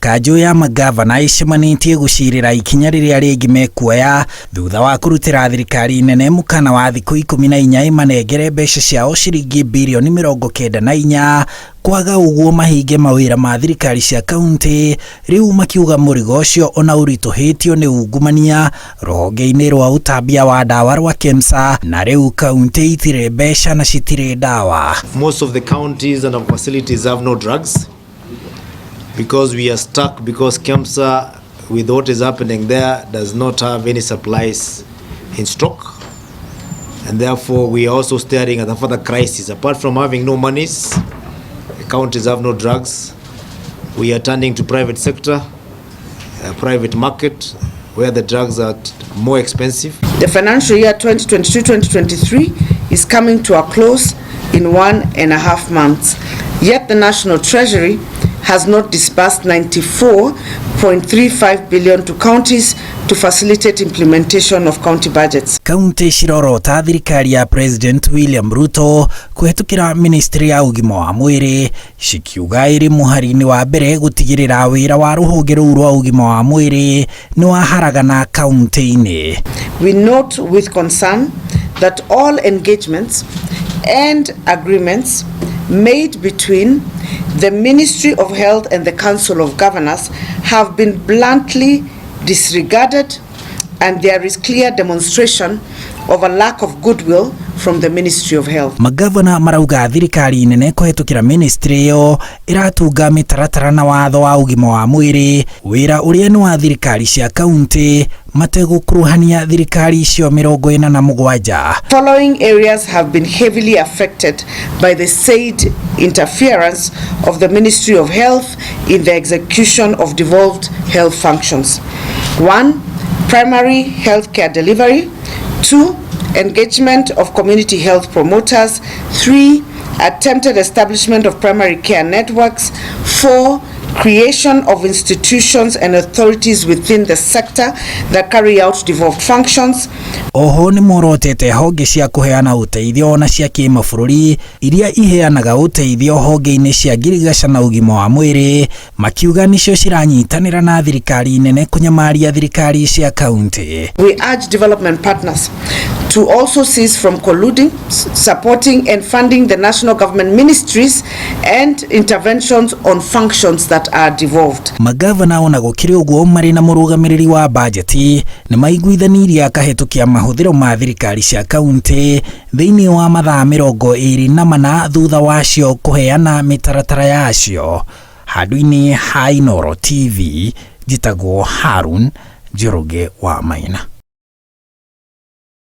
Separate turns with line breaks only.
Kanjũ ya mangavana ĩcemanĩtie gũcirĩra ikinya rĩrĩa rĩngĩ mekuoya thutha wa kũrutĩra thirikari nene mũkana wa thikũ 14 ĩmanengere mbeca ciao ciringi birioni 94, kwaga ũguo mahinge mawĩra ma thirikari cia kaunti. Rĩu makiuga mũrigo ũcio ona ũritũhĩtio nĩ ungumania rũhonge-inĩ rwa ũtambia wa ndawa rwa KEMSA, na rĩu kaunti itirĩ mbeca na citirĩ ndawa.
Most of the counties and our facilities have no drugs because we are stuck, because KEMSA, with what is happening there, does not have any supplies in stock, and therefore we are also staring at a further crisis. Apart from having no monies, the counties have no drugs. We are turning to private sector, private market, where the drugs are more expensive.
The financial year 2022-2023 is coming to a close in 1.5 months. Yet the National Treasury has not disbursed 94.35 billion to counties to facilitate implementation of county budgets.
Kaunti cirorota thirikari ya President William Ruto kũhetũkĩra ministry ya ũgima wa mwĩrĩ, cikiuga ĩrĩ mũhari-inĩ wa mbere gũtigĩrĩra wĩra wa rũhonge rũu rwa ũgima wa mwĩrĩ nĩ waharagana kaunti-inĩ.
We note with concern that all engagements and agreements made between the Ministry of Health and the Council of Governors have been bluntly disregarded, and there is clear demonstration of a lack of goodwill from the Ministry of Health.
Magavana marauga thirikari nene kũhetũkĩra ministry ĩyo ĩratunga mĩtaratara na watho wa ũgima wa mwĩrĩ, wĩra ũrĩa nĩ wa thirikari cia kaunti mategũkuruhania thirikari icio 47.
Following areas have been heavily affected by the said interference of the Ministry of Health in the execution of devolved health functions. 1. Primary healthcare delivery. 2. Engagement of community health promoters. 3. Attempted establishment of primary care networks. 4. Creation of institutions and authorities within the sector that carry out devolved functions.
Oho nĩ morotete honge cia kũheana ũteithio na cia kĩmabũrũri iria iheanaga ũteithio honge-inĩ cia ngirigaca na ũgima wa mwĩrĩ, makiuga nĩcio ciranyitanĩra na thirikari nene kũnyamaria thirikari cia kaunti.
We urge development partners to also cease from colluding, supporting and funding the national government ministries and interventions on functions that are devolved.
Magavana ona gũkĩrĩ ũguo marĩ na mũrũgamĩrĩri wa bajeti nĩ maiguithanirie akahĩtũkia mahũthĩro ma thirikari cia kaunti thĩinĩ wa mathaa 24 thutha wacio kũheana mĩtaratara yacio. Handũ-inĩ ha Inooro TV, njĩtagwo Harun Njoroge wa Maina.